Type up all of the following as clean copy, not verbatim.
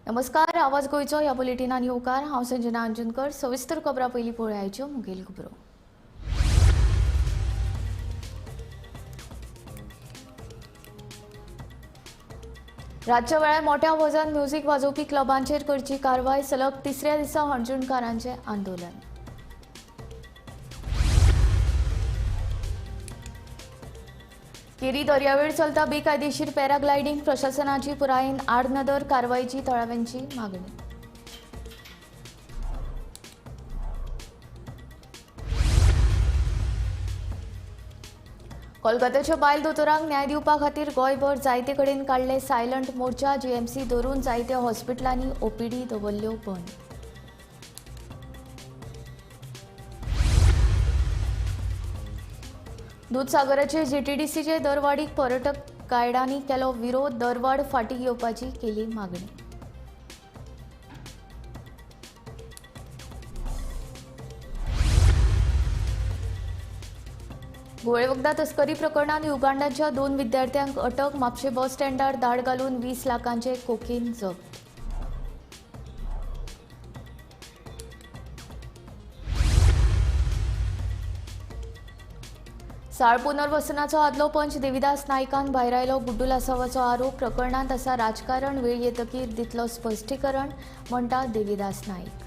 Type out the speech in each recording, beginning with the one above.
नमस्कार, आवाज गोंयचो ह्या बुलेटिनान येवकार. हांव संजना अंजुनकर. सविस्तर खबरां पयलीं पळयाच्यो मुखेल खबरो. रातच्या वेळार मोठ्या आवाजान म्युझिक वाजोवपी क्लबांचेर करची कारवाय. सलग तिसऱ्या दिसा हणजूणकारांचें आंदोलन. केरी दर्यावेळ चलता बेकायदेशीर पॅराग्लायडींग. प्रशासनाची पुरायेन आडनदर, कारवायची थळाव्यांची मागणी. कोलकात्याच्या बायल दोतोरांक न्याय दिवपा खातीर गोंयभर जायते कडेन काडले सायलंट मोर्चा. जीएमसी धरून जायत्या हॉस्पिटलांनी ओपीडी दवरल्यो बंद. दूदसागराचे जीटीडीसीचे दरवाडीक पर्यटक गायडांनी केलो विरोध. दरवाड फाटीं घेवपाची केली मागणी. घुंवळे वखदां तस्करी प्रकरणांत युगांडाच्या 2 विद्यार्थ्यांक अटक. म्हापशें बस स्टँडार धाड घालून 20 लाखांचे कोकीन जप्त. साळ पुनर्वसनाचो आदलो पंच देविदास नायकान भायरायलो गुड्डुलासावाचो आरोप. प्रकरणांत आसा राजकारण, वेळ येतकीर दितलो स्पश्टीकरण, म्हणटा देविदास नायक.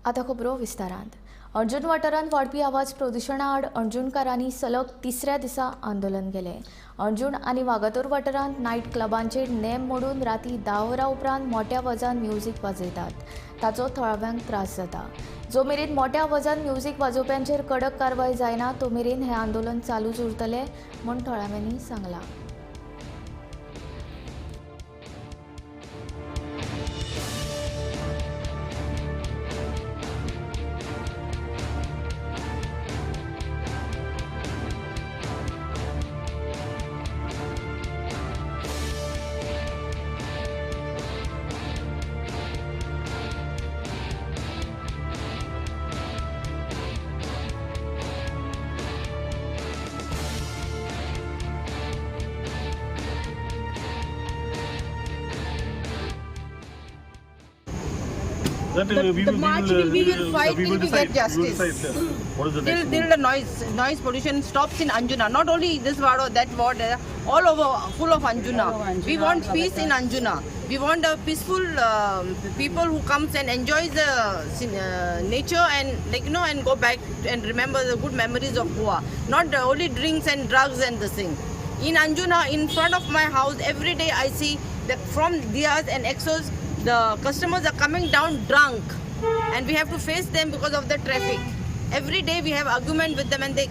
आतां खबरो विस्तारांत. अंजुण वाठारांत वाडपी आवाज प्रदुशणा आड अंजुणकारांनी सलग तिसऱ्या दिसा आंदोलन केलें. अंजुण आनी वागातोर वाठारांत नायट क्लबांचेर नेम मोडून राती 10 वरां उपरांत मोठ्या आवाजान म्युझिक वाजयतात. ताचो थळाव्यांक त्रास जाता. जो मेरेन मोठ्या आवाजान म्युझिक वाजोवप्यांचेर कडक कारवाय जायना तो मेरेन हें आंदोलन चालूच उरतलें म्हूण थळाव्यांनी सांगलां. The march will we will fight till we get justice. Till the noise pollution stops in Anjuna. Not only this ward or that ward, all over, full of Anjuna. We want peace in Anjuna. We want a peaceful people who comes and enjoys the nature and and go back and remember the good memories of Goa. Not only drinks and drugs and this thing. In Anjuna, in front of my house, every day I see that from Diaz and Exos, the customers are coming down drunk, and we have to face them because of the traffic. Every day we have argument with them, and they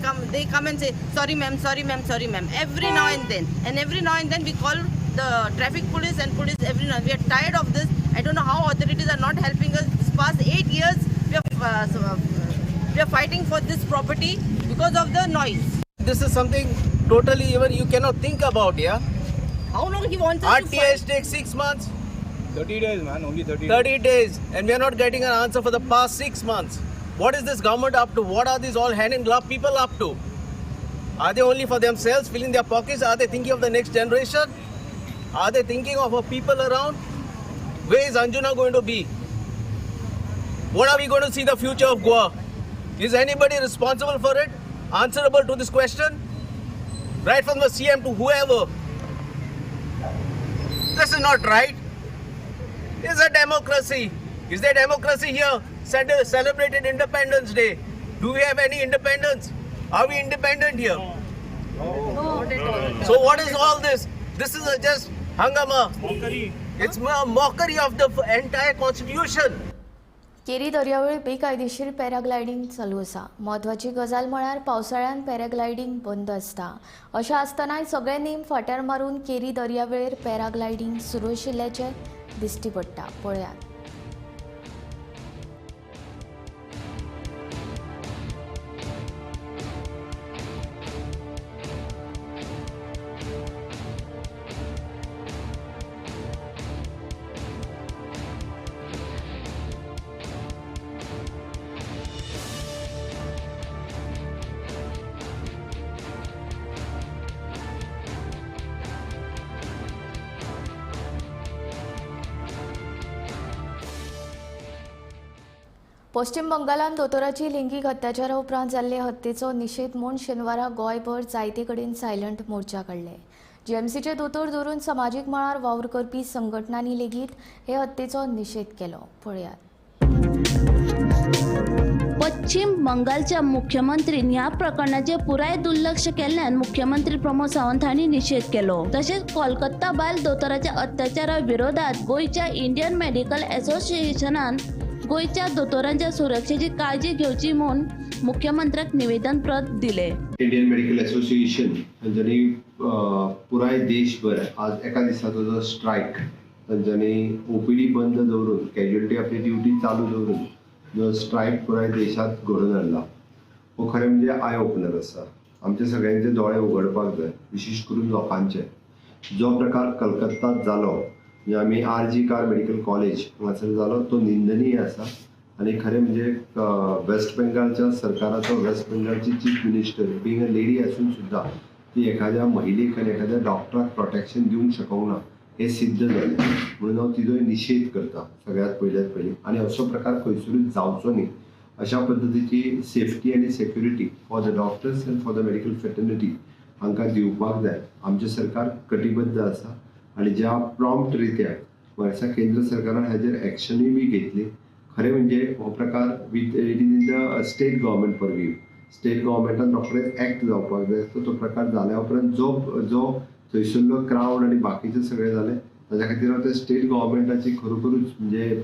come and say, sorry ma'am, sorry ma'am, sorry ma'am, every now and then. And every now and then we call the traffic police and police every now. We are tired of this. I don't know how authorities are not helping us. This past 8 years we are fighting for this property because of the noise. This is something totally even you cannot think about, yeah? How long he wants us to fight? RTS takes 6 months. 30 days, man, only 30 days. 30 days, and we are not getting an answer for the past 6 months. What is this government up to? What are these all hand in glove people up to? Are they only for themselves, filling their pockets? Are they thinking of the next generation? Are they thinking of our people around? Where is Anjuna going to be? What are we going to see the future of Goa? Is anybody responsible for it? Answerable to this question? Right from the CM to whoever. This is not right. Is a democracy. Is there democracy here? Celebrated Independence Day. Do we have any independence? Are we independent here? No. No. So what is all this? This is a just hangama. Mockery. It's a mockery of the entire constitution. केरी दर्यावेळ बेकायदेशीर paragliding चालू आसा. म्हत्वाची गजाल म्हळ्यार पावसाळ्यान paragliding बंद आसता. अशें आसतनाय सगळे नेम फाट्यार मारून केरी दर्यावेळेर पॅराग्लायडींग सुरू आशिल्ल्याचें दिश्टी पडटा. पळयात. पश्चिम बंगालांत दोतोराची लिंगीक अत्याचारा उपरांत जाल्ले हत्येचो निशेध म्हूण शेनवारा गोंयभर जायते कडेन सायलंट मोर्चा काडले. जीएमसीचे दोतोर धरून समाजीक मळार वावर करपी संघटनांनी लेगीत हे हत्येचो निशेध केलो. पळयात. पश्चिम बंगालच्या मुख्यमंत्रीन ह्या प्रकरणाचे पुराय दुर्लक्ष केल्ल्यान मुख्यमंत्री प्रमोद सावंत हांणी निशेध केलो. तशेंच कोलकाता बायल दोतोराच्या अत्याचारा विरोधात गोंयच्या इंडियन मेडिकल असोसिएशनान गोंयच्या दोतोरांच्या सुरक्षेची काळजी घेवची म्हूण मुख्यमंत्र्याक निवेदन प्रत दिले. इंडियन मेडिकल असोसिएशन तांच्यांनी पुराय देशभर आज एका दिसाचो जो स्ट्रायक तांच्यांनी ओपीडी बंद दवरून, कॅज्युअलिटी आपली ड्युटी चालू दवरून जो स्ट्रायक पुराय देशांत घडोवन हाडला हो खरें म्हणजे I opener आसा. आमचे सगळ्यांचे दोळे उगडपाक जाय, विशेश करून लोकांचे. जो प्रकार कलकत्तात जालो, म्हणजे आमी R G car medical college हांगासर जालो, तो निंदनीय आसा. आनी खरें म्हणजे वेस्ट बेंगालच्या सरकाराचो, waste बेंगालची chief minister being a lady आसून सुद्दां ती एखाद्या महिलेक आनी एखाद्या डॉक्टराक प्रोटेक्शन दिवंक शकना हें सिद्ध जालें. म्हणून हांव तिजोय निशेध करता सगळ्यात पयल्यात पयलीं. आनी असो प्रकार खंयसरूच जावचो न्ही अशा पद्दतीची सेफ्टी आनी security for the doctors and for the medical fraternity हांकां दिवपाक जाय. आमचें सरकार कटिबद्ध आसा आनी ज्या प्रॉम्प्ट रित्या वर्सा केंद्र सरकारान हाजेर एक्शनूय बी घेतली, खरें म्हणजे हो प्रकार with it is in the state government purview. State गव्हर्मेंटान रोखडेच एक्ट जावपाक जाय. सो तो प्रकार जाल्या उपरांत जो जो थंयसरलो क्रावड आनी बाकीचे सगळें जालें, ताच्या खातीर हांव त्या स्टेट गव्हर्मेंटाची खरोखरूच म्हणजे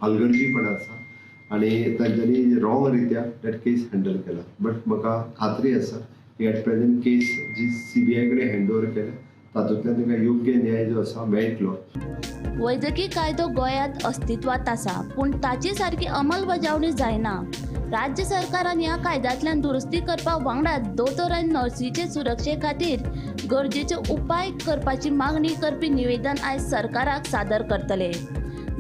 हलगर्जीपणा आसा आनी तांच्यांनी रॉंग रित्या that case handle केला. बट म्हाका खात्री आसा की एट प्रेझेंट केस जी सीबीआय कडेन हँड ओवर केल्या, तातूंतल्यान तांकां योग्य न्याय जो आसा मेळटलो. वैजकी कायदो गोंयांत अस्तित्वात आसा, पूण ताची सारकी अंमलबजावणी जायना. राज्य सरकारान ह्या कायद्यांतल्यान दुरुस्ती करपा वांगडा दोतोर आनी नर्सीचे सुरक्षे खातीर गरजेचे उपाय करपाची मागणी करपी निवेदन आयज सरकाराक सादर करतले.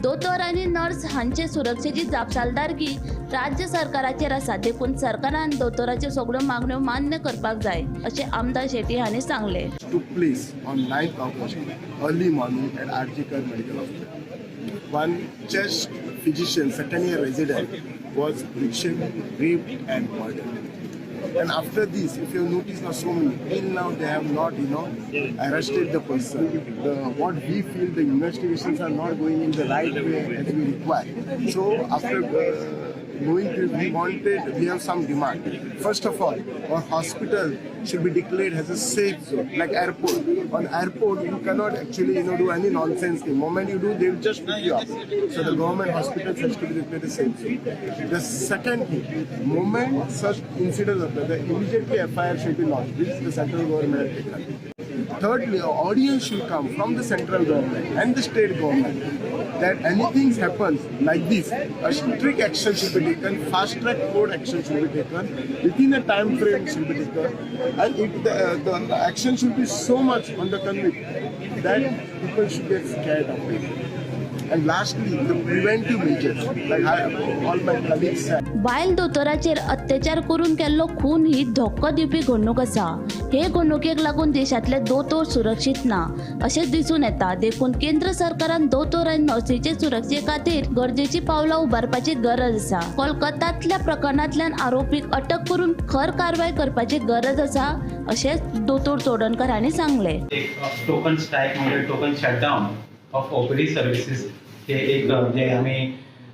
दोतोर आनी नर्स हांचे सुरक्षेची जापसालदारकी राज्य सरकाराचेर आसा, देखून सरकारान दोतोराच्यो सगळ्यो मागण्यो मान्य करपाक जाय अशें आमदार शेट्ये हांणी सांगलें. Took place on 9th August, early morning at RG Kar Medical Hospital. One chest physician, second year resident, was raped and murdered. And after this, if you notice now, so many, till now they have not arrested the person. What we feel, the investigations are not going in the right way as we require. So after knowing this, we have some demand. First of all, our hospital should be declared as a safe zone, like airport. On airport, you cannot actually do any nonsense thing. Moment you do, they will just pick you up. So the government hospitals has to be declared a safe zone. The second thing, moment such incidents occur, the immediately FIR should be lodged, which the central government has taken. Thirdly, an audience should come from the central government and the state government that anything happens like this, a strict action should be taken, fast track court action should be taken, within a time frame should be taken, and the action should be so much on the convict that people should get scared of it. And lastly, the preventive measures, like all my colleagues said. बायल दोतोराचेर अत्याचार करून केल्लो खून ही धक्को दिवपी घडणूक आसा. हे घडणुकेक लागून देशांतले दोतोर सुरक्षीत ना अशें दिसून येता. देखून केंद्र सरकारान दोतोर आनी नर्सीचे सुरक्षे खातीर गरजेची पावलां उबारपाची गरज आसा. कोलकातांतल्या प्रकरणांतल्यान आरोपीक अटक करून खर कारवाय करपाची गरज आसा अशें दोतोर चोडणकर हांणी सांगलें. एक टोकन स्ट्रायक म्हणजे token shutdown of OPD services ते एक जे आमी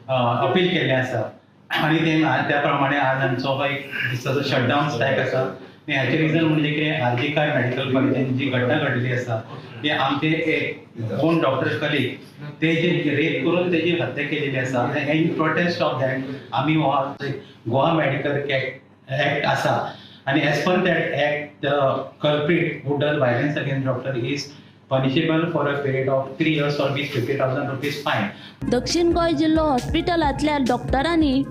अपील केल्लें आसा आनी ते त्या प्रमाणे आज आमचो हो एक दिसाचो शटडावन स्ट्रायक आसा. आनी हाचें रिजन म्हणजे कितें, आर जी कार मेडिकल कॉलेजीन जी घटना घडलेली आसा ती आमचे एक ओन डॉक्टर कलीग ते जे रेप करून तेजी हत्या केलेली आसा. इन प्रोटेस्ट ऑफ that आमी हो गोवा मेडिकल एक्ट आसा आनी as per that act, the culprit who does violence against doctor is punishable for a period of 3 years or with ₹50,000 fine. दक्षिण गोंय जिल्लो हॉस्पिटलांतल्या डॉक्टरांनी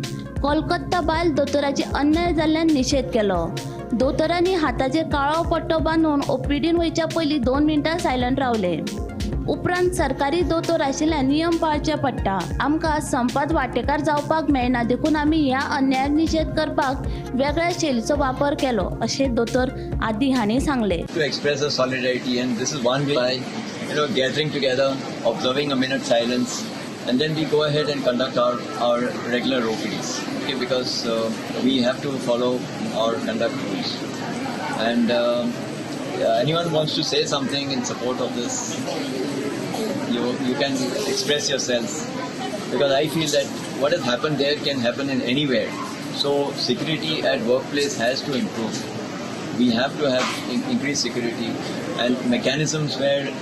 कोलकाता बायल दोतोराची अन्याय जाल्ल्यान निशेध केलो. दोतोरांनी हाताचेर काळो पट्टो बांदून ओपीडीन वयच्या पयलीं 2 मिनटां सायलंट रावले. उपरांत सरकारी दोतोर आशिल्ल्यान नियम पाळचे पडटा, आमकां संपात वांटेकार जावपाक मेळना, देखून आमी ह्या अन्यायाक निशेध करपाक वेगळ्या शैलीचो वापर केलो अशें दोतोर आदी हांणी सांगलें. To express our solidarity, and this is one way by gathering together, observing a minute silence, and then we go ahead and conduct our regular OPDs. okay, because we have to follow our conduct rules. And anyone wants to say something in support of this, you can express yourselves, because I feel that what has happened there can happen in anywhere. So security at workplace has to improve. We have to have increased security and mechanisms where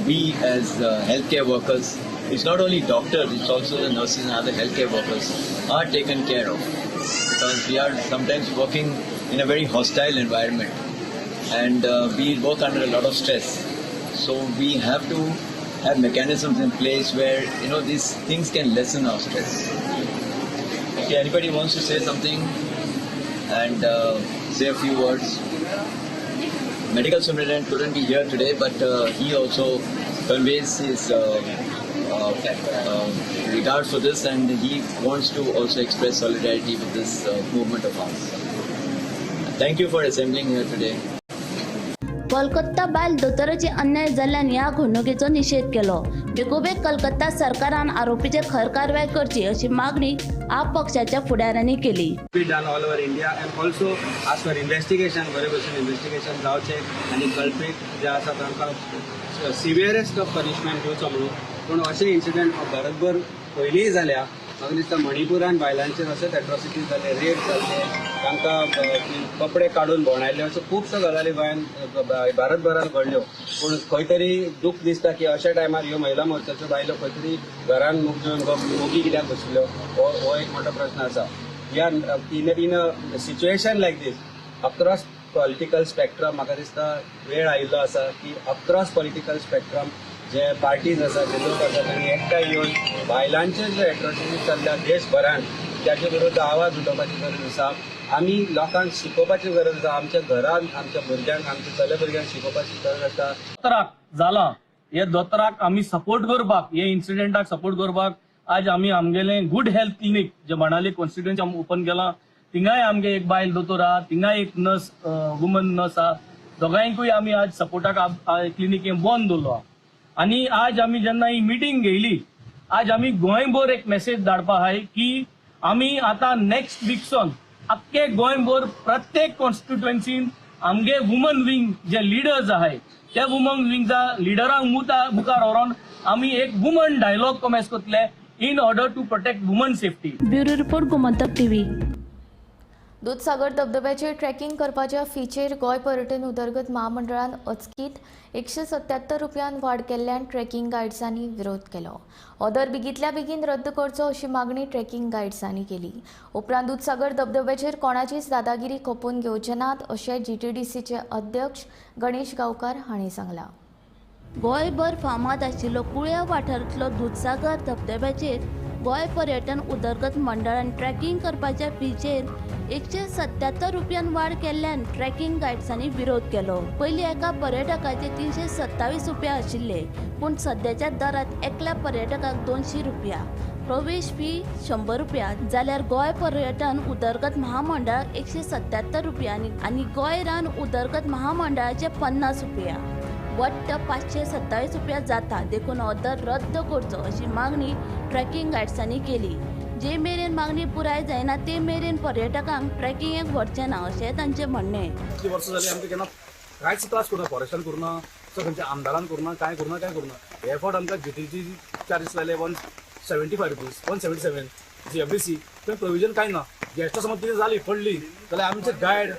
we as healthcare workers, it's not only doctors, it's also the nurses and other healthcare workers are taken care of, because we are sometimes working in a very hostile environment and we work under a lot of stress. So we have to have mechanisms in place where these things can lessen our stress. Okay, anybody wants to say something and say a few words? Medical superintendent couldn't be here today, but he also conveys his regard for this, and he wants to also express solidarity with this movement of ours. Thank you for assembling here today. Kolkata बायल दोतोराचेर अन्याय जाल्ल्यान ह्या घडणुकेचो निशेध केलो. बेगोबेग कलकत्ता सरकारान आरोपीचेर खर कारवाय करची अशी मागणी आप पक्षाच्या फुडाऱ्यांनी केली. Be done all over India and also ask for investigation. बरे भशेन इन्वेस्टिगेशन जावचें आनी कल्प्रीट जे आसा तांकां सिवियरेस्ट ऑफ पनिशमेंट दिवचो म्हणून. पूण अशे इन्सिडंट भारतभर पयलींय जाल्या. म्हाका दिसता मणिपुरान बायलांचेर अशेच एट्रॉसिटीज जाले, रेप जाल्ले, तांकां कपडे काडून भोंवडायले, अश्यो खुबश्यो गजाली गोंयांत, भारतभरान घडल्यो. पूण खंय तरी दूख दिसता की अशा टायमार ह्यो महिला मोर्चाच्यो बायलो खंय तरी घरान मुख घेवन ओगी कित्याक बशिल्ल्यो, हो एक मोठो प्रश्न आसा. We are in a situation like this across political spectrum. म्हाका दिसता वेळ आयिल्लो आसा की अक्रॉस पॉलिटिकल स्पेक्ट्रम जे पार्टीज आसा, जे लोक आसा, तांणी एकठांय येवन बायलांचे जे एट्रॉसिटीज चल्ल्या देशभरान त्याचे विरुद्ध आवाज उठोवपाची गरज आसा. आमी लोकांक शिकोवपाची गरज आसा. आमच्या घरांत आमच्या भुरग्यांक, आमच्या चले भुरग्यांक शिकोवपाची गरज आसा. दोतोराक जाला हे दोतोराक आमी सपोर्ट करपाक, हे इन्सिडेंटाक सपोर्ट करपाक आज आमी आमगेले गुड हेल्थ क्लिनीक जे बाणावली कॉन्स्टिट्युएन्सी आमी ओपन केलां, थिंगाय आमगे एक बायल दोतोर आहा, थिंगाय एक नर्स, वुमन नर्स आहा. दोगांयकूय आमी आज सपोर्टाक क्लिनीक हे बंद दवरलो आहा. आनी आज आमी जेन्ना ही मिटींग घेयली, आज आमी गोंयभर एक मेसेज धाडपा आहाय की आमी आतां नेक्स्ट विकसून आख्खे गोंयभर प्रत्येक कॉन्स्टिट्युएन्सीन आमगे वुमन विंग जे लिडर्स आहाय त्या वुमन विंगच्या लिडरांक मुखार व्हरोन आमी एक वुमन डायलॉग कॉमेस करतले in order to protect woman safety. Bureau report, Gomantak TV. Dudhsagar धबधब्याचेर ट्रेकिंग करपाच्या फीचेर गोंय पर्यटन उदरगत महामंडळान अचकीत 177 रुपयान वाड केल्ल्यान ट्रेकिंग गायड्सांनी विरोध केलो. हो दर बेगींतल्या बेगीन रद्द करचो अशी मागणी ट्रेकिंग गायड्सांनी केली. उपरांत दुदसागर धबधब्याचेर कोणाचीच दादागिरी खपोवन घेवचे नात अशें जीटीडीसीचे अध्यक्ष गणेश गांवकार हांणी सांगलां. गोंयभर फामाद आशिल्लो कुळ्या वाठारांतलो दुदसागर धबधब्याचेर गोंय पर्यटन उदरगत मंडळान ट्रेकिंग करपाच्या फीचेर 177 रुपयान वाड केल्ल्यान ट्रेकिंग गायड्सांनी विरोध केलो. पयलीं एका पर्यटकाचे 327 रुपया आशिल्ले, पूण सद्याच्या दरांत एकल्या पर्यटकाक 200 रुपया, प्रवेश फी 100 रुपया, जाल्यार गोंय पर्यटन उदरगत महामंडळाक 177 रुपया आनी गोंय रान उदरगत महामंडळाचे 50 रुपया, वट्ट 527 रुपया जाता. देखून हो दर रद्द करचो अशी मागणी ट्रेकिंग गायड्सांनी केली. जे मेरेन मागणी पुराय जायना ते मेरेन पर्यटकांक ट्रेकिंगेक व्हरचे ना अशें तांचें म्हणणें. इतलीं वर्सां जालीं आमकां केन्ना कांयच त्रास करूना, फॉरेस्टान करूना, खंयच्या आमदारान करूना, कांय करूना, कांय करूना. हे फावट आमकां जीटीसी चार्जीस लायले 175 rupees, 177 GFDC. थंय प्रोविजन कांय ना. गेस्टां समज कितें जाली पडली जाल्यार आमचे गायड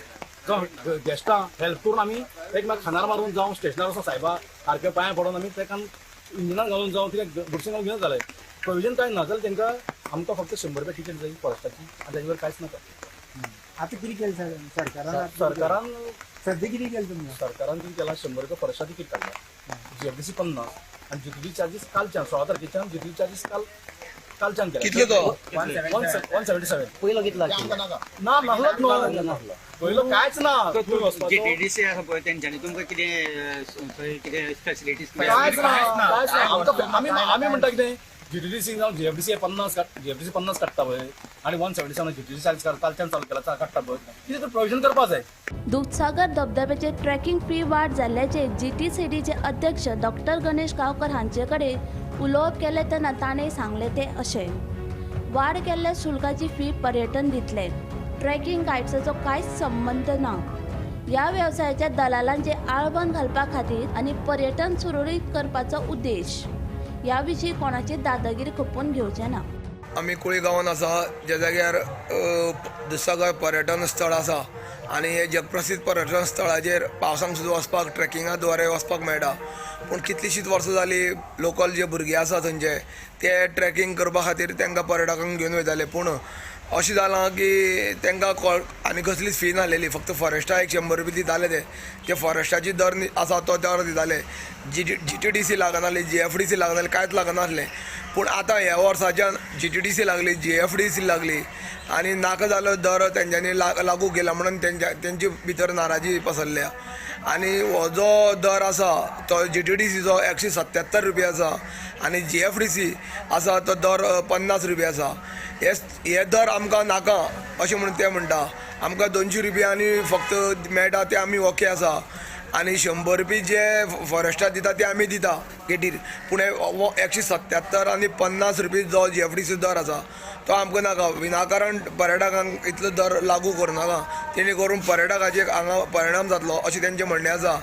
जावं गेस्टां हेल्प करून आमी एकमेकाक खांदार मारून जावं स्टेशनार वचोन सायबा सारके पांय पडोन आमी तेका इंजिनान घालून जावं कितें गुडशीन घालून घेवन जालें. प्रोविजन कांय ना जाल्यार तांकां आमकां फक्त 100 रुपया टिकेट जाय फॉरेस्टाची आनी ताजे वयर कांयच नाका. आतां कितें केलें सरकारान? सरकारान सद्या कितें केलें तुमी? सरकारान कितें केलां, 100 रुपया फॉरेस्टा तिकेट काडल्या, जीएफडीसी 50 आनी जीटीसी चार्जीस कालच्यान 16 तारखेच्यान जीटीसी चार्जीस कालच्यान केला. कितलो तो? 177. पयलो कितलो आशिल्लो? ना, नासलोच न्हू पयलो, कांयच ना. जीटीडीसी आसा पळय तेंच्यांनी तुमकां कितें थंय कितें फेसिलिटीज? कांयच ना, कांयच ना. आमकां आमी म्हणटा कितें, जीटीडीसी जावं जीएफडीसी 50, जीएफडीसी 50 काडटा पळय आनी 177 जीटीसी चार्ज कालच्यान चालू केला काडटा पळय, कितें तर प्रोविजन करपा जाय. दुदसागर धबधब्याचे ट्रेकिंग फी वाड जाल्ल्याचे जीटीसीडीचे अध्यक्ष डॉक्टर गणेश गांवकर हांचे कडेन उलोवप केलें तेन्ना ताणें सांगलें तें अशें. वाड केल्ल्या शुल्काची फी पर्यटन दितले. ट्रेकिंग गायड्साचो कांयच संबंद ना. ह्या वेवसायाच्या दलालांचे आळबंद घालपा खातीर आनी पर्यटन सुरळीत करपाचो उद्देश. ह्या विशीं कोणाची दादागिरी खपोवन घेवचे ना. आमी कुळी गांवांत आसा, ज्या जाग्यार दुधसागर पर्यटन स्थळ आसा आनी हे जगप्रसिद्ध पर्यटन स्थळाचेर पावसांक सुद्दां वचपाक ट्रेकिंगा द्वारे वचपाक मेळटा. पूण कितलींशींच वर्सां जालीं लोकल जे भुरगे आसा थंयचे ते ट्रेकिंग करपा खातीर तांकां पर्यटकांक घेवन वयताले. पूण अशें जालां की तांकां आनी कसलीच फी नासलेली, फक्त फॉरेस्टा एक 100 रुपया दिताले. ते फॉरेस्टाची दर आसा तो दर दिताले. GTDC लागनासली, GFDC लागनासली, कांयच लागनासलें. पूण आतां ह्या वर्साच्यान GTDC लागली, GFDC लागली आनी नाका जालो दर तेंच्यांनी लागू केला म्हणून तेंचे भितर नाराजी पसरल्या. आनी हो जो दर आसा तो GTDCचो 177 रुपया आसा आनी GFDC आसा तो दर 50 रुपया आसा. हे दर आमकां नाका अशें म्हणून ते म्हणटा. आमकां 200 रुपया आनी फक्त मेळटा ते आमी ओके आसा आनी 100 रुपया जे फॉरेस्टाक दिता ते आमी दिता गेटीर. पूण 177 आनी 50 रुपया जो GFDC दर आसा तो आमकां नाका. विनाकारण पर्यटकांक इतलो दर लागू करूं नाका, तेणे करून पर्यटकाचेर हांगा परिणाम जातलो अशें तेंचें म्हणणें आसा.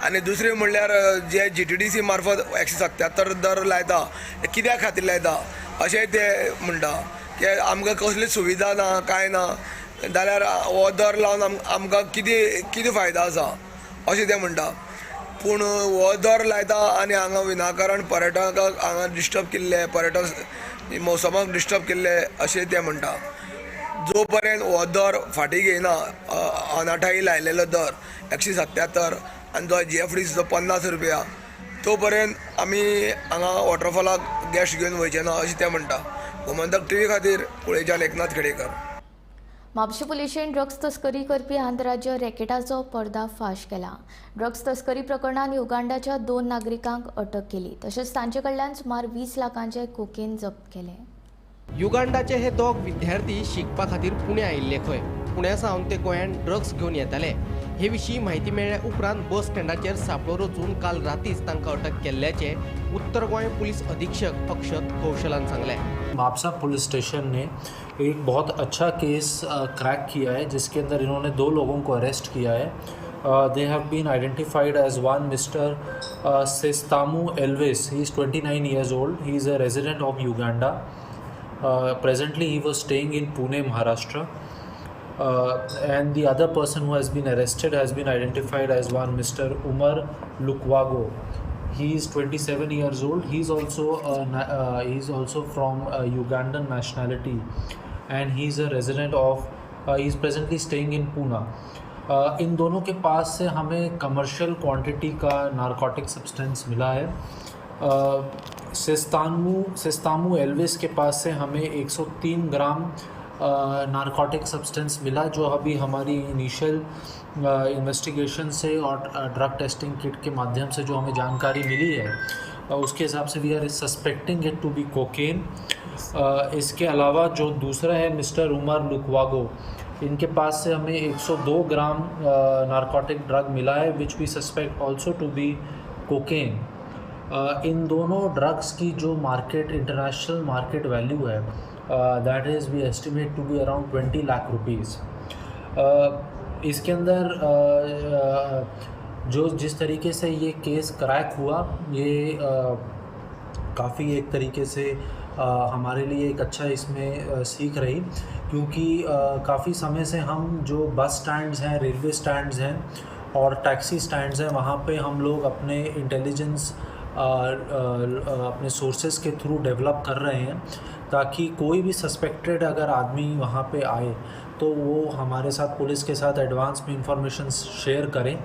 आनी दुसरें म्हणल्यार जे GTDC मार्फत 177 दर लायता कित्या खातीर लायता अशें ते म्हणटा की आमकां कसली सुविधा ना कांय ना जाल्यार हो दर लावन आमकां कितें फायदा आसा अशें ते म्हणटा. पूण हो दर लायता आनी हांगा विनाकारण पर्यटकांक हांगा डिस्टर्ब केल्ले, पर्यटक मोसमाक डिस्टर्ब केल्ले अशें ते म्हणटा. जो पर्यंत हो दर फाटीं घेयना, अनाठाई लायलेलो दर 177 आनी जो GFDCचो 50 रुपया, तो पर्यंत आमी हांगा वॉटरफॉलाक गॅस्ट घेवन वयचे ना अशें ते म्हणटा. गोमंतक टीव्ही खातीर कुळेच्यान एकनाथ खेडेकर. म्हापशें पुलिशेन ड्रग्स तस्करी करपी आंतरराज्य रॅकेटाचो पर्दाफाश केला. ड्रग्स तस्करी प्रकरणांत युगांडाच्या 2 नागरिकांक अटक केली, तशेंच तांचे कडल्यान सुमार 20 लाखांचे कोकेन जप्त केले. युगांडाचे हे 2 विद्यार्थी शिकपा खातीर पुणे आयिल्ले खंय. पुण्या सावन ते गोंयांत ड्रग्स घेवन येताले. हे विशीं म्हायती मेळ्ळ्या उपरांत बस स्टँडाचेर सांपळो रचून काल रातीच तांकां अटक केल्ल्याचें उत्तर गोंय पुलीस अधीक्षक अक्षत कौशलान सांगलें. म्हापसा पुलिस स्टेशन ने एक बहुत अच्छा केस क्रैक किया है, जिसके अंदर इन्होंने 2 लोगों को अरेस्ट किया है. They have been identified as one mister Sestamu Elvis. He is 29 years old. He is a resident of Uganda. Presently he was staying in Pune, Maharashtra. And the other person who has been arrested has been identified as one Mr. Umar Lukwago. He is 27 years old. He is also from Ugandan nationality, and he is a resident of. He is presently staying in Pune. In दोनों K pass से हमें commercial quantity का narcotic substance मिला है. सेस्तामू Elvis K pass से हमें 103 ग्राम narcotic substance मिला, जो अभी हमारी initial investigation से और drug testing किट K माध्यम से जो हमें जानकारी मिली है उसके हिसाब से we are suspecting it to be cocaine. इसके अलावा जो दूसरा है मिस्टर उमर लुकवागो, इनके पास से हमें 102 ग्राम नारकोटिक ड्रग मिला है, which we suspect also to be cocaine. इन दोनों ड्रग्स की जो मार्केट, इंटरनेशनल मार्केट वैल्यू है, that is we estimate to be around 20 lakh rupees. इसके अंदर जो जिस तरीके से ये केस क्रैक हुआ, ये काफ़ी एक तरीके से हमारे लिए एक अच्छा इसमें सीख रही, क्योंकि काफ़ी समय से हम जो बस स्टैंड्स हैं, रेलवे स्टैंड्स हैं और टैक्सी स्टैंड्स हैं, वहाँ पे हम लोग अपने इंटेलिजेंस अपने सोर्सेस के थ्रू डेवलप कर रहे हैं, ताकि कोई भी सस्पेक्टेड अगर आदमी वहाँ पे आए तो वो हमारे साथ, पुलिस के साथ एडवांस में इंफॉर्मेशन शेयर करें,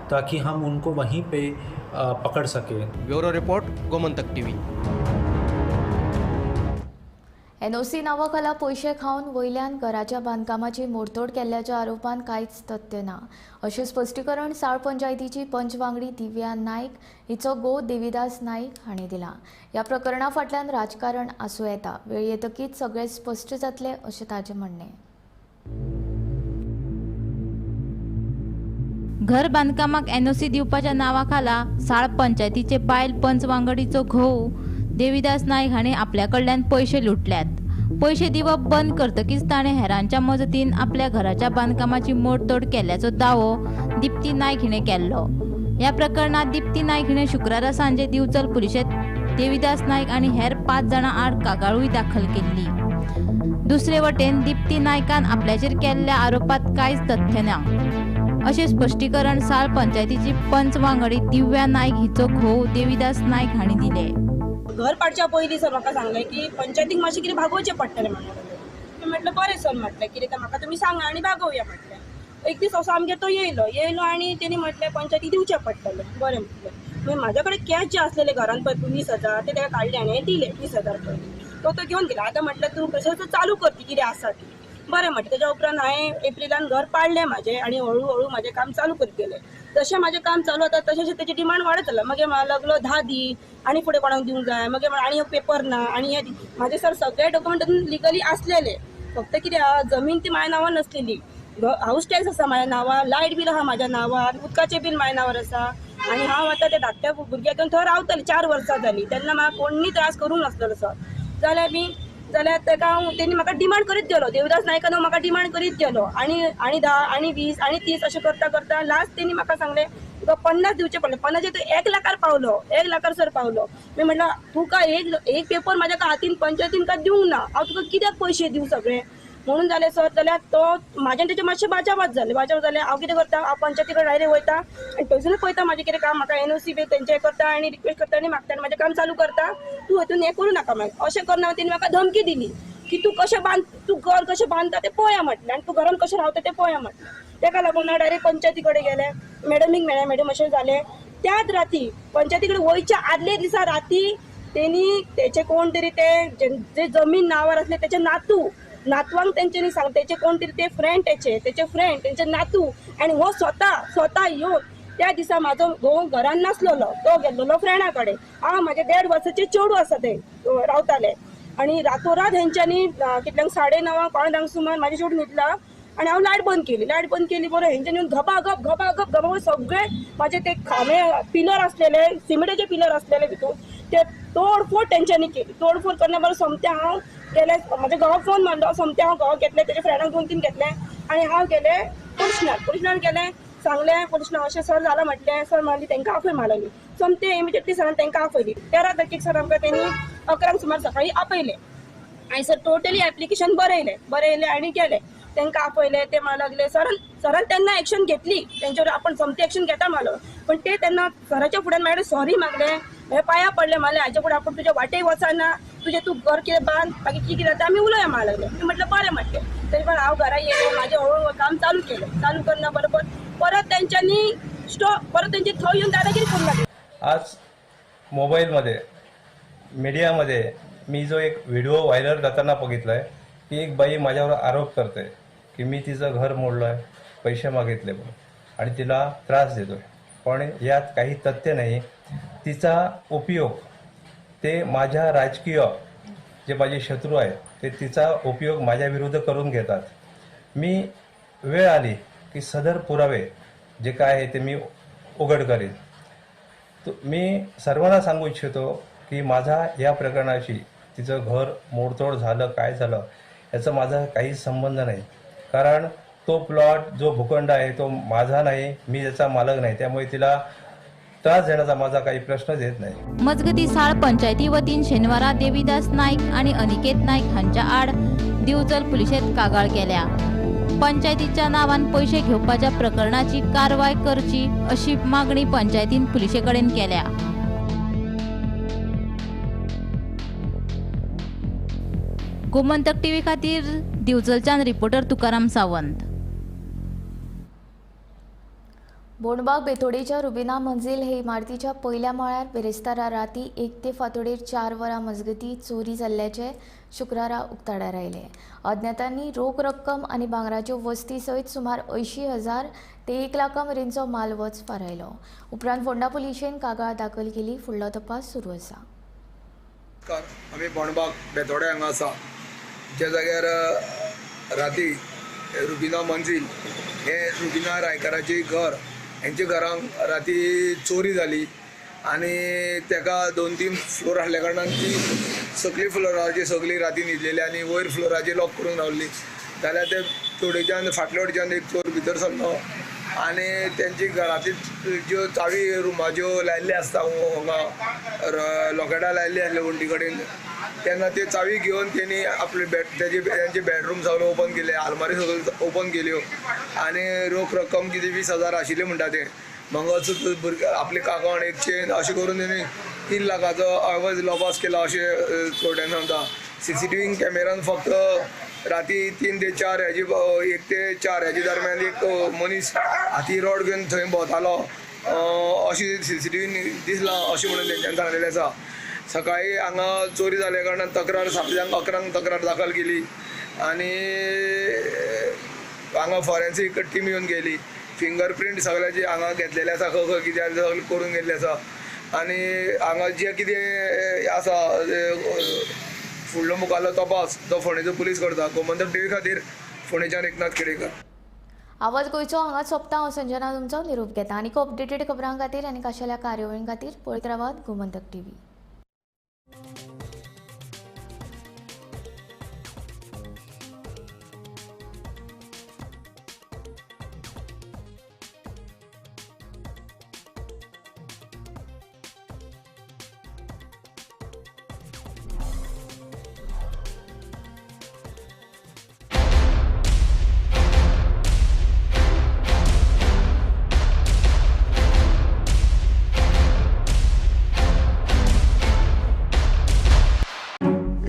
ताकि हम उनको वहीं पे पकड़ सकें. Bureau report, Gomantak TV. NOC नांवाखाला पयशे खावन वयल्यान घराच्या बांदकामाची मोडतोड केल्ल्याच्या आरोपान कांयच तथ्य ना अशें स्पश्टीकरण साळ पंचायतीची पंच वांगडी दिव्या नायक हिचो घोव देविदास नायक हांणी दिलां. ह्या प्रकरणा फाटल्यान राजकारण आसूं येता, वेळ येतकीच सगळें स्पश्ट जातलें अशें ताचें म्हणणें. घर बांदकामाक एनओसी दिवपाच्या नांवा खाला साळ पंचायतीचे बायल पंच वांगडीचो घोव देविदास नायक हांणी आपल्या कडल्यान पयशे लुटल्यात. पयशे दिवप बंद करतकीच ताणें हेरांच्या मजतीन आपल्या घराच्या बांदकामाची मोडतोड केल्ल्याचो दावो दीप्ती नायक हिणें केल्लो. ह्या प्रकरणात दीप्ती नायक हिणें शुक्रारा सांजे दिवचल पुलिशेंत देविदास नायक आनी हेर 5 जाणां आड कागाळूय दाखल केल्ली. दुसरे वटेन दीप्ती नायकान आपल्याचेर केल्ल्या आरोपात कांयच तथ्य ना अशें स्पश्टीकरण साळ पंचायतीची पंच वांगडी दिव्या नायक हिचो घोव देविदास नायक हांणी दिले. घर पाडच्या पयलीं सर म्हाका सांगलें की पंचायतीक मातशें कितें भागोवचें पडटलें म्हणून. म्हटलें बरें सर, म्हटलें कितें तें म्हाका तुमी सांगा आनी भागोवया म्हटलें. एक दीस असो आमगेर तो येयलो आनी तेणी म्हटलें पंचायतीक दिवचें पडटलें. बरें म्हटलें. मागीर म्हाज्या कडेन कॅश जे आसलेले घरान पळय 20,000 ते ताका काडले आनी दिले 20,000 पयलीं. तो घेवन गेलो. आतां म्हटलें तूं प्रेशर चालू कर ती कितें आसा ती. बरें म्हटलें. तेज्या उपरांत हांवें एप्रिलान घर पाडलें म्हाजें आनी हळू हळू म्हाजें काम चालू करीत गेलें. जशें म्हाजें काम चालू जाता तशें तशें तेजी डिमांड वाडत जाला. मागीर म्हाका लागलो 10 दी आनी फुडें कोणाक दिवंक जाय, मागीर आनी एक पेपर ना आनी हें दी. म्हाजे सर सगळे डॉक्युमेंट लिगली आसलेले, फक्त कितें आहा जमीन ती म्हाज्या नांवार नासलेली. हावस टॅक्स आसा म्हाज्या नांवार, लायट बील आहा म्हाज्या नांवार, उदकाचें बील म्हाज्या नांवार आसा आनी हांव आतां त्या धाकट्या भुरग्याक घेवन थंय रावतालें. 4 वर्सां जालीं तेन्ना म्हाका कोण्णी त्रास करूंक नासलेलो सर. जाल्यार बी जाल्यार ताका हांव तेणी म्हाका डिमांड करीत गेलो. देवदास नायकान म्हाका डिमांड करीत गेलो आनी आनी 10 आनी 20 आनी 30 अशें करता करता लास्ट तेणी म्हाका सांगलें तुका 50 दिवचे पडले. 50 तो 1 लाखार पावलो, 1 लाखार सर पावलो. मी म्हटलं तुका एक पेपर म्हाज्या हातीन पंचायतीन का दिवंक ना, हांव तुका कित्याक पयशे दिवं सगळे म्हणून जालें सर. जाल्यार तो म्हाज्यान तेचे मातशें बाजाबाज जालें. बाजाबाज जालें हांव कितें करता, हांव पंचायती कडेन डायरेक्ट वयता आनी थंयसूनच पळयता म्हाजें कितें काम, म्हाका NOC बी तेंचें करता आनी रिक्वेस्ट करता आनी मागता आनी म्हाजें काम चालू करता, तूं हितून हें करूं नाका. मागीर अशें करना तेणी म्हाका धमकी दिली की तूं कशें बांद, तूं घर कशें बांदता तें पळया म्हटलें आनी तूं घरान कशें रावता तें पळया म्हटलें. तेका लागून हांव डायरेक्ट पंचायती कडेन गेलें, मॅडमीक मेळ्ळें. मॅडम अशें जालें. त्याच राती पंचायती कडेन वयच्या आदले दिसा राती तेणी तेचे कोण तरी ते जे जमीन नांवार आसले तेचे नातवांक तेंच्यांनी सांग, तेचे कोण तरी ते फ्रेंड तेचे फ्रेंड तेंचे नातू आनी हो स्वता येवन त्या दिसा म्हाजो घोव घरान नासलेलो, तो गेल्लो फ्रेंडा कडेन. हांव म्हाजे 1.5 वर्साचे चेडूं आसा ते रावताले आनी रातोरात हेंच्यांनी कितल्यांक 9:30 9:45 सुमार म्हाजें चेडूं न्हिदला आनी हांव लायट बंद केली. लायट बंद केली बरोबर हेंच्यांनी येवन घबाघप घबाघप घबाघप सगळे म्हाजे ते खांबे पिलर आसलेले, सिमेंटाचे पिलर आसलेले भितून ते तोडफोड तेंच्यांनी केली. तोडफोड करना बरोबर सोमतें हांव गेलें, म्हाज्या घोवाक फोन मारलो, सोमतें हांव घोवाक घेतलें, तेज्या फ्रेंडाक 2-3 घेतलें आनी हांव गेलें पोलिशनार. पोलिशनार गेलें, सांगलें पोलिशनार अशें सर जालां म्हटलें. सर मारली तेंकां आपय मारली सोमतें इमिजिएटली सरान तेंकां आपयली. 13 तारखेक सर आमकां तेणी 11 सुमार सकाळीं आपयलें आनी सर टोटली एप्लिकेशन बरयलें आनी गेलें. तेंकां आपयलें, ते म्हणूंक लागले सरान तेन्ना एक्शन घेतली तेंच्यावर, आपण सोमती एक्शन घेता म्हणलो. पण ते तेन्ना सराच्या फुड्यान म्हाजे सॉरी मागलें, हे पांया पडले, म्हणलें हाच्या फुडें आपूण तुज्या वाटेक वचना, तुजें तूं घर कितें बांद, बाकी कितें कितें जाता आमी उलोवया म्हणूंक लागले. मी म्हटलें बरें म्हटलें. तरी पण हांव घरा येयलें, म्हाजें हळू काम चालू केलें. चालू करना बरोबर परत तेंच्यांनी स्टॉप, परत तेंची थंय येवन दादागिरी करूंक लागली. आज मोबाईलमध्ये मीडियामध्ये मी जो एक व्हिडिओ व्हायरल जाताना बघितला आहे की एक बाई माझ्यावर आरोप करते की मी तिचं घर मोडलं आहे, पैसे मागितले म्हणून आणि तिला त्रास देतोय, पण यात काही तथ्य नाही. तिचा उपयोग ते माझ्या राजकीय जे माझे शत्रू आहेत ते तिचा उपयोग माझ्या विरुद्ध करून घेतात. मी वेळ आली की सदर पुरावे जे काय आहे ते मी उघड करेन. मी सर्वांना सांगू इच्छितो की माझा या प्रकरणाशी तिचं घर मोडतोड झालं काय झालं याचा माझा काही संबंध नाही, कारण तो प्लॉट जो भूखंड आहे तो माझा नाही, मी त्याचा मालक नाही, त्यामुळे तिला त्रास देण्याचा माझा काही प्रश्नच येत नाही. मजगती साळ पंचायती वतीन शेनवारा देविदास नाईक आणि अनिकेत नाईक हांच्या आड दिवचल पुलिशेत कागाळ केल्या. पंचायतीच्या नावान पैसे घेवपाच्या प्रकरणाची कारवाय करची अशी मागणी पंचायतीन पुलिशे कडेन केल्या. गोमंतक टीव्ही खातीर दिवचलच्यान रिपोर्टर तुकाराम सावंत. बोंडबाग बेतोडेच्या रुबिना मंजिल हे इमारतीच्या पयल्या माळ्यार बिरेस्तारा राती 1 ते फांतोडेर 4 वरां मजगती चोरी जाल्ल्याचें शुक्रारा उक्ताडार आयलें. अज्ञातांनी रोख रक्कम आनी भांगराच्यो वस्ती सयत सुमार 80,000 ते 1 लाखा मेरेनचो मालवज फारायलो. उपरांत फोंडा पुलिशेन कागाळ दाखल केली. फुडलो तपास सुरू आसा. नमस्कार, आमी बोंडबाग बेतोडे हांगा आसा, ज्या जाग्यार राती रुबिना मंजिल हे रुबिना रायकाराचे घर हेंच्या घरांक राती चोरी जाली आनी तेका 2-3 फ्लोर आसल्या कारणान ती सकली फ्लोराची सगळी राती न्हिदलेली आनी वयर फ्लोराची लॉक करून रावली. जाल्यार ते तोडेच्यान फाटल्या वटेच्यान एक चोर भितर सरलो आनी तेंची घरांतली ज्यो चावी रुमाच्यो लायिल्ल्यो आसता हांगा लॉकेटां लायिल्ली आसली वण्टी कडेन, तेन्ना ते चावी घेवन तेणी आपले तेंचे बेडरूम सगळे ओपन केले, आलमारी सगळ्यो ओपन केल्यो आनी रोख रक्कम कितें 20,000 आशिल्ली म्हणटा ते, मंगळसूत्र, भुरगे आपले काकण, एक चेन अशें करून तेणी 3 लाखाचो आवाज लॉपास केला अशें चोरट्यांनी सांगता. सीसीटीव्ही कॅमेरान फक्त राती 3 ते 4 हेजी 1 ते 4 हेजे दरम्यान एक मनीस हाती रॉड घेवन थंय भोंवतालो अशें सीसीटीव्ही दिसलां अशें म्हणून तेंच्यांनी सांगलेलें आसा. सकाळी हांगा चोरी जाल्या कारणान तक्रार 7:00 11 तक्रार दाखल केली आनी हांगा फॉरेन्सीक टीम येवन गेली. फिंगरप्रिंट सगळ्याचे हांगा घेतलेले आसा, खंय खंय कितें सगळें करून गेल्लें आसा आनी हांगा जें कितें आसा फुडलो मुखारलो तपास तो फोंडेचो पुलीस करता. गोमंतक टीव्ही खातीर फोंडेच्यान एकनाथ खेडेकर. आवाज गोंयचो हांगाच सोंपता. हांव संजना तुमचो निरोप घेता. आनी अपडेटेड खबरां खातीर आनी खाशेल्या कार्यावळीं खातीर पळयत रावात गोमंतक टीव्ही.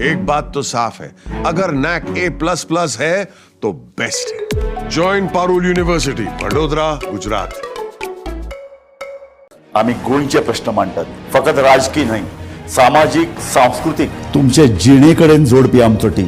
एक बात तो साफ है, अगर नैक A++ है तो बेस्ट है. Join Parul university, Vadodara, Gujarat. आम्ही गोंयचे प्रश्न मांडटात, फकत राजकीय न्हय, सामाजीक, सांस्कृतीक, तुमचे जिणे कडेन जोडपी आमचो टीम.